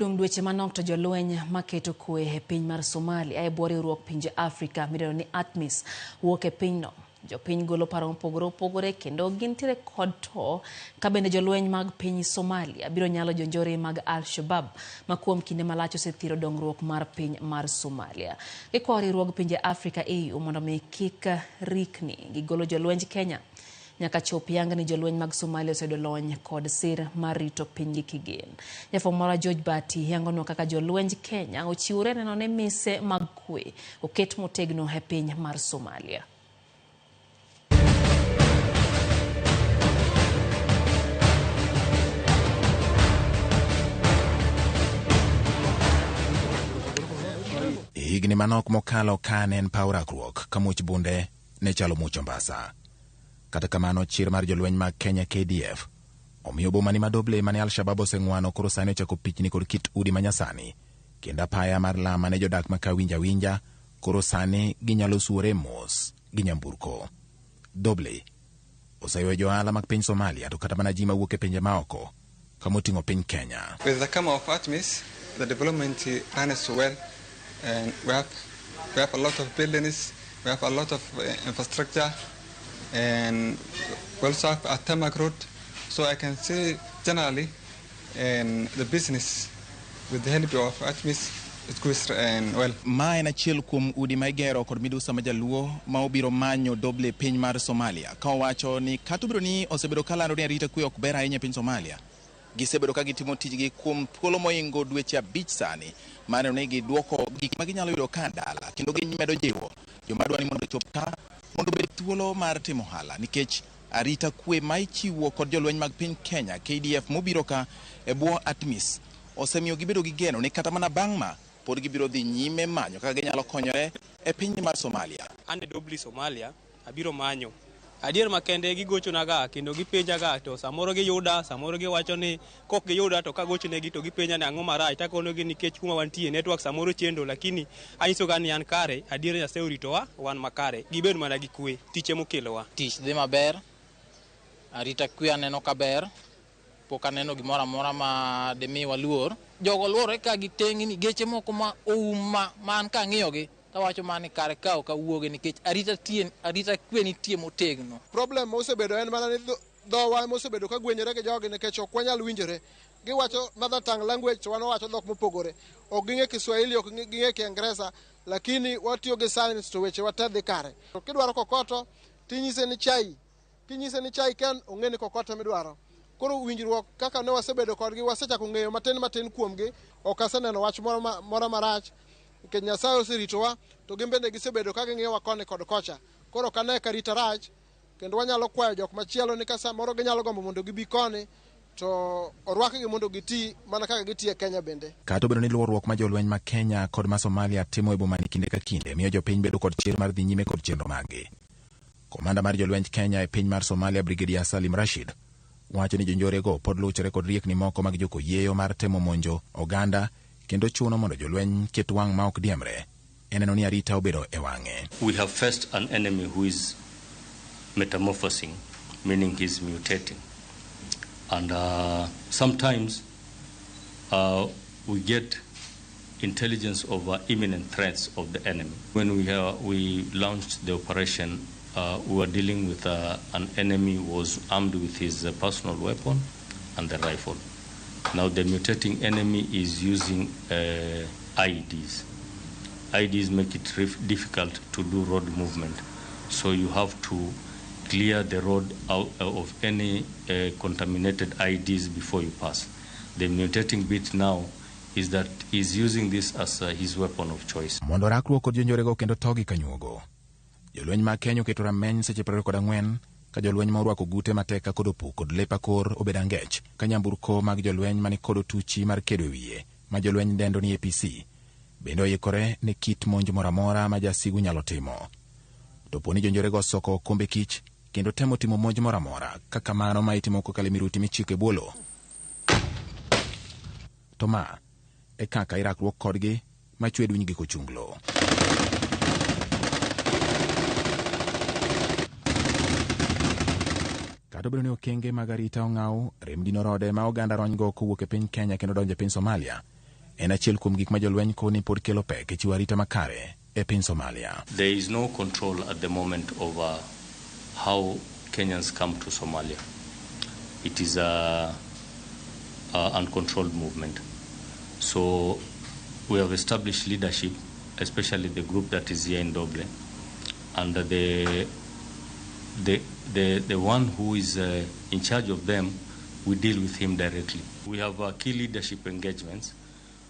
Dong' dweche manok to jolweny maketo kwe e piny mar Somalia e bwo riwruok pinje Afrika midendo ni ATMIS wuok e pinyno. Jopiny golo paro mopogore opogore kendo gintiere kod to ka bende jolweny mag piny Somalia biro nyalo jonjore mag Al-Shabaab ma kuom kinde malach osethiro dongruok mar piny mar Somalia. Gikwayo riwruog pinje Afrika EU mondo mi kik rikni gigolo jolwenj Kenya nyaka chop yang ni jolweny mag Somalia oseyudo lony kod sir mar rito pinygi kigen. Jafwambo marwa George Bati yangonwa kaka jolwenj Kenya ochiwore neno ni mise mag kwe oket motegno e piny mar Somalia. Higni manok mokalo ka ne en paw rakruok ka much bunde ne chalo much ombasa. Kata kamano, chir mar jolweny mag Kenya KDF omiyo boma ni ma Doble mane Al-Shabaab oseng'wano koro sani ochako pichni kod kit udi manyasani kendo apaya mar lam mane jodak ma ka winjo awinja koro sani ginyalo suore mos gi nyamburko. Doble oseywayo jo ohala mag piny Somalia to kata mana ji mawuok e pinje maoko kama oting'o piny Kenya. With the come of ATMIS, the development runs well, and we have a lot of buildings, we have a lot of infrastructure, and we also have a tarmac road. So I can say generally, and the business with the help of ATMIS, it goes and well. Ma en achiel kuom udi ma igero kod midusa ma jaluo ma obiro manyo Doble piny mar Somalia ka owacho ni kata obedo ni osebedo ka lando ni arita kwe ok ber ahinya e piny Somalia, gisebedo ka gitimo tijgi kuom thuolo mohingo dweche 5 sani mar neno ni giduoko gik ma ginyalo yudo ka dala kendo gimedo jiwo joma dwa ni mondo ochop ka mondo obed thuolo mar timo ohala nikech arita kwe ma ichiwo kod jolweny mag piny Kenya KDF mobiro ka e bwo ATMIS osemiyo gibedo gi geno ni kata mana bang' ma pod gibiro dhi nyime manyo kaka ginyalo konyore e piny mar Somalia. An e Dobli Somalia abiro manyo. Adier makende gigochonaga kendo gipenjaga to samoro giyuda, samoro giwacho ni kok giyuda to kagochonegi to gipenja ni ang'o marach takonogi nikech kuma wantie network samoro chendo lakini anyisoga ni an kare adier Nyasaye oritowa wan makare gibed mana gi kwe tich emokelowa. Tich dhi maber, arita kwe aneno ka ber, pok aneno gimoro amora ma dimi waluor. Jogo luorore ka gi tengni, geche moko ma oum ma an kang'iyogi tawacho mana ni kare ka ok awuoge nikech arita tie, arita kwe nitie motegno. Problem mosebedo en mana ni dhowa mosebedo ka gwenyore gi jogi nikech ok wanyal winjore. Giwacho mother tongue language to wan wawacho dhok mopogore. Ok ging'e Kiswahili, ok ging'e Kiingereza, lakini watiyo gi signs to weche wa te dhi kare. To kidwaro kokoto tinyise ni chai, kinyise ni chai ken ong'e ni kokoto midwaro. Koro winjruok kaka ne wasebedo kodgi wasechako ng'eyo matin matin kuomgi, ok aseneno wach moro marach nikech Nyasaye oseritowa to gin bende gisebedo ka ging'iyowa koni kod kocha. Koro ok ane ka rita rach kendo wanyalo kwayo jok machielo ni ka samoro ginyalo gombo mondo gibi koni to orwakgi mondo giti mana kaka gitiyo e Kenya bende. Kata obedo ni luorruok ma jolweny ma Kenya kod ma Somalia timo e bomani kinde ka kinde miyo jopiny bedo kod chir mar dhi nyime kod chenro maggi. Komanda mar jolwenj Kenya e piny mar Somalia Brigadier Salim Rashid wacho ni jonjorego pod luchore kod riekni moko mag jokoyieyo mar temo monjo oganda kendo chuno mondo jolweny ket wang' ma ok diemre e neno ni arita obedo e wang'e. We have faced an enemy who is metamorphosing, meaning he's mutating. And sometimes we get intelligence of imminent threats of the enemy. When we launched the operation, we were dealing with an enemy who was armed with his personal weapon and the rifle. Now the mutating enemy is using IEDs. IEDs make it difficult to do road movement. So you have to clear the road out of any contaminated IEDs before you pass. The mutating bit now is that he's using this as his weapon of choice. Mondo rakruok kod jonjorego kendo togi kanyuogo. Jolweny mag Kenya oketo rameny seche 24 ka jolweny ma orwako gute matek kod opuk kod lep akor obedo angech ka nyamburko mag jolweny mani kod otuchi mar kedo e wiye ma jolweny dendo ni APC bende oikore ne kit monj moro amora ma jasigu nyalo timo. To po ni jonjorego osoko okombe kich kendo temo timo monj moro amora kaka mano ma itimo kokalo e miruti michiko e bwo. To ma e kaka irakruok kodgi machwe dunygi kochunglo. Kata obedo ni okenge mag arita ong'aw, rem dino rode ma oganda ronygo kowuok e piny Kenya kendo donjo e piny Somalia. en achiel kuom gik ma jolweny koni pod kelo pek e chiwo arita makare e piny Somalia. There is no control at the moment over how Kenyans come to Somalia. It is a uncontrolled movement. So we have established leadership, especially the group that is here in Dhobley, and the one who is in charge of them, we deal with him directly. We have key leadership engagements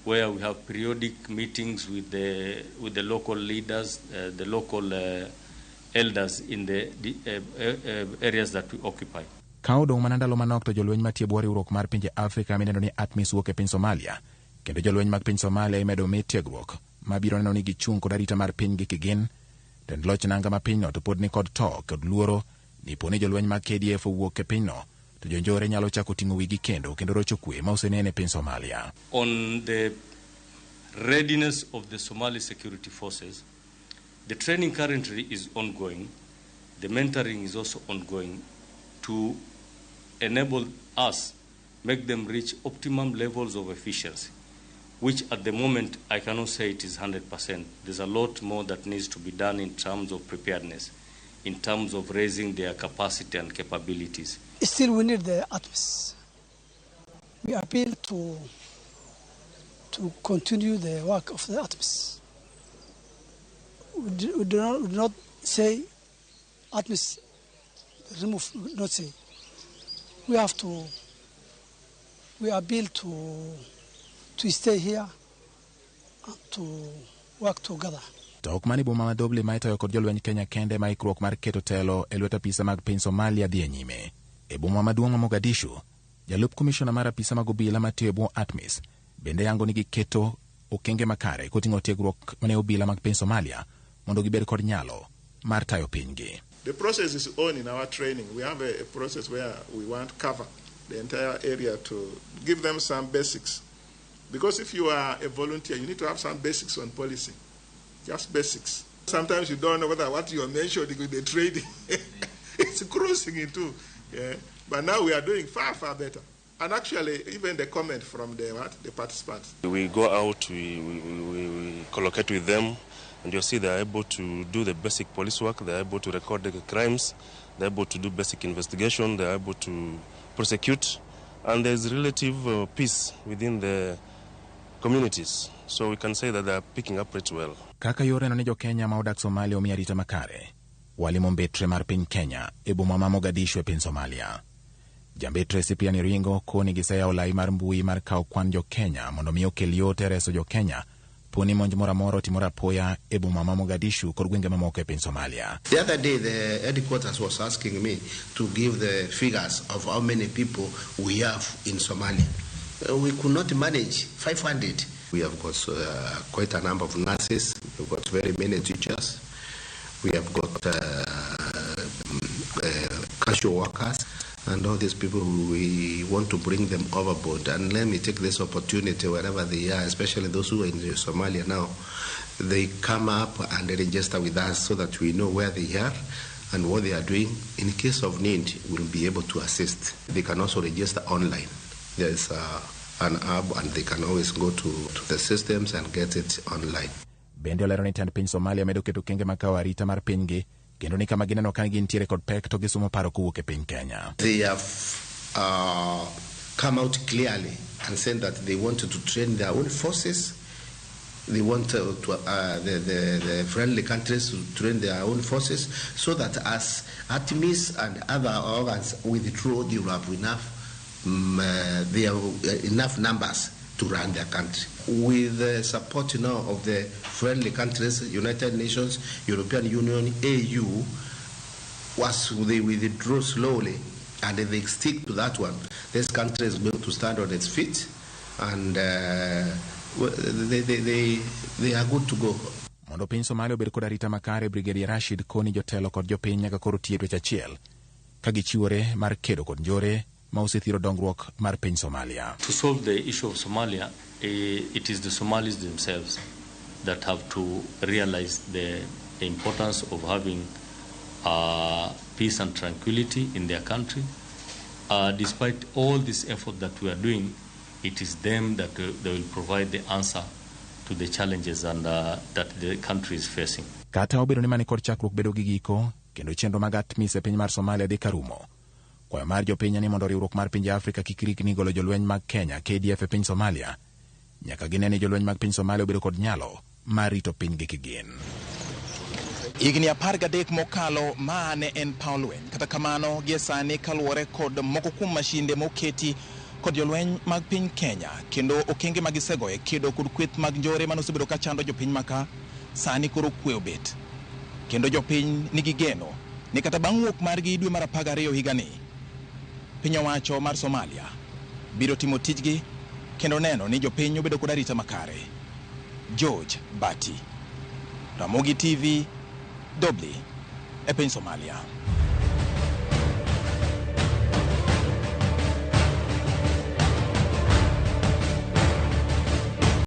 where we have periodic meetings with the local leaders, the local elders in the areas that we occupy. Ka odong' mana ndalo manok to jolweny matiyo e bwo riwruok mar pinje Afrika mineno ni ATMIS wuok e piny Somalia, kendo jolweny mag piny Somalia imedo mi tiegruok mabiro neno ni gichung' kod arita mar pinygi kigin. Tend loch nanga ma pinyno to pod ni kod to kod luoro ni po ni jolweny mag KDF owuok e pinyno to jonjore nyalo chako ting'o wigi kendo rocho kwe ma osenene e piny Somalia. On the readiness of the Somali security forces, the training currently is ongoing. The mentoring is also ongoing to enable us make them reach optimum levels of efficiency, which at the moment I cannot say it is 100%. There's a lot more that needs to be done in terms of preparedness, in terms of raising their capacity and capabilities. Still, we need the ATMIS. We appeal to continue the work of the ATMIS. We do not say ATMIS remove, we do not say. We have to, we appeal to stay here and to work together. To ok mani boma ma Dhobley ma itayo kod jolweny Kenya kende ma ikruok mar keto telo e lwet apisa mag piny Somalia dhi e nyime. E boma maduong' ma Mogadishu, jalup komishona mar apisa mag obila matiyo e bwo ATMIS bende yango ni giketo okenge makare koting'o tiegruok mane obila mag piny Somalia mondo gibed kod nyalo mar tayo pinygi. The process is on in our training. We have a process where we want cover the entire area to give them some basics. Because if you are a volunteer, you need to have some basics on policing. Just basics. Sometimes you don't know whether what you are mentioning with the training, it's crossing into. Yeah. But now we are doing far, far better. And actually, even the comment from the, what, the participants. We go out, we collocate with them, and you see they are able to do the basic police work, they are able to record the crimes, they are able to do basic investigation, they are able to prosecute, and there's relative peace within the communities. So we can say that they are picking up pretty well. Kaka yor neno ni jo-Kenya ma odak Somalia omi arita makare, walimo mbetre mar piny Kenya e boma ma Mogadishu e piny Somalia. Jambetre Cyprian Ringo koni giseyawo lai mar mbui mar kawo kwan jo-Kenya mondo mi okel yot e reso jo-Kenya poni monj moro amora otimore apoya e boma ma Mogadishu kod gwenge mamoko e piny Somalia. The other day, the headquarters was asking me to give the figures of how many people we have in Somalia. We could not manage 500. We have got quite a number of nurses, we've got very many teachers, we have got casual workers, and all these people, we want to bring them overboard. And let me take this opportunity wherever they are, especially those who are in Somalia now, they come up and they register with us so that we know where they are and what they are doing. In case of need, we'll be able to assist. They can also register online. There's an app and they can always go to the systems and get it online. Bende olero ni tend piny Somalia medo keto okenge mag kawo arita mar pinygi kendo ni kama gineno ka gintiere kod pek to gisumo paro kowuok e piny Kenya. They have come out clearly and said that they wanted to train their own forces. They want the friendly countries to train their own forces so that as ATMIS and other organs withdraw, they will have they have enough numbers to run their country. With the support of the friendly countries, United Nations, European Union, AU, as they withdraw slowly and if they stick to that one, this country is going to stand on its feet and they are good to go. Mondo piny Somalia obed kod arita makare, Brigadier Rashid koni jotelo kod jopiny nyaka koro tie dweche achiel ka gichiwore mar kedo kod njore ma osethiro dongruok mar piny Somalia. To solve the issue of Somalia, it is the Somalis themselves that have to realize the importance of having peace and tranquility in their country. Despite all this effort that we are doing, It is them that they will provide the answer to the challenges and that the country is facing. Kata obedo ni mani kod chakruok bedo gi giko, kendo chenro mag ATMIS e piny mar Somalia dhi karumo. Kwayo mar jopiny ni mondo riwruok mar pinje Afrika kik rikni golo jolweny mag Kenya KDF e piny Somalia. Nyaka gine ni jolweny mag piny Somalia obedo kod nyalo mar rito pinygi kigin. Higni 13 mokalo ma ne en paw lweny. Kata kamano, gie sani kaluwore kod moko kuom mashinde moketi kod jolweny mag piny Kenya kendo okenge ma gisegoyo e kedo kod kweth mag njore manosebedo ka chando jopiny maka, sani koro kwe obet. Kendo jopiny nigi geno ni kata bang' wuok margi dwe mar 12 higani, piny owacho mar Somalia biro timo tijgi kendo neno ni jopiny obedo kod arita makare. George Bati, Ramogi TV, Dobli, e piny Somalia.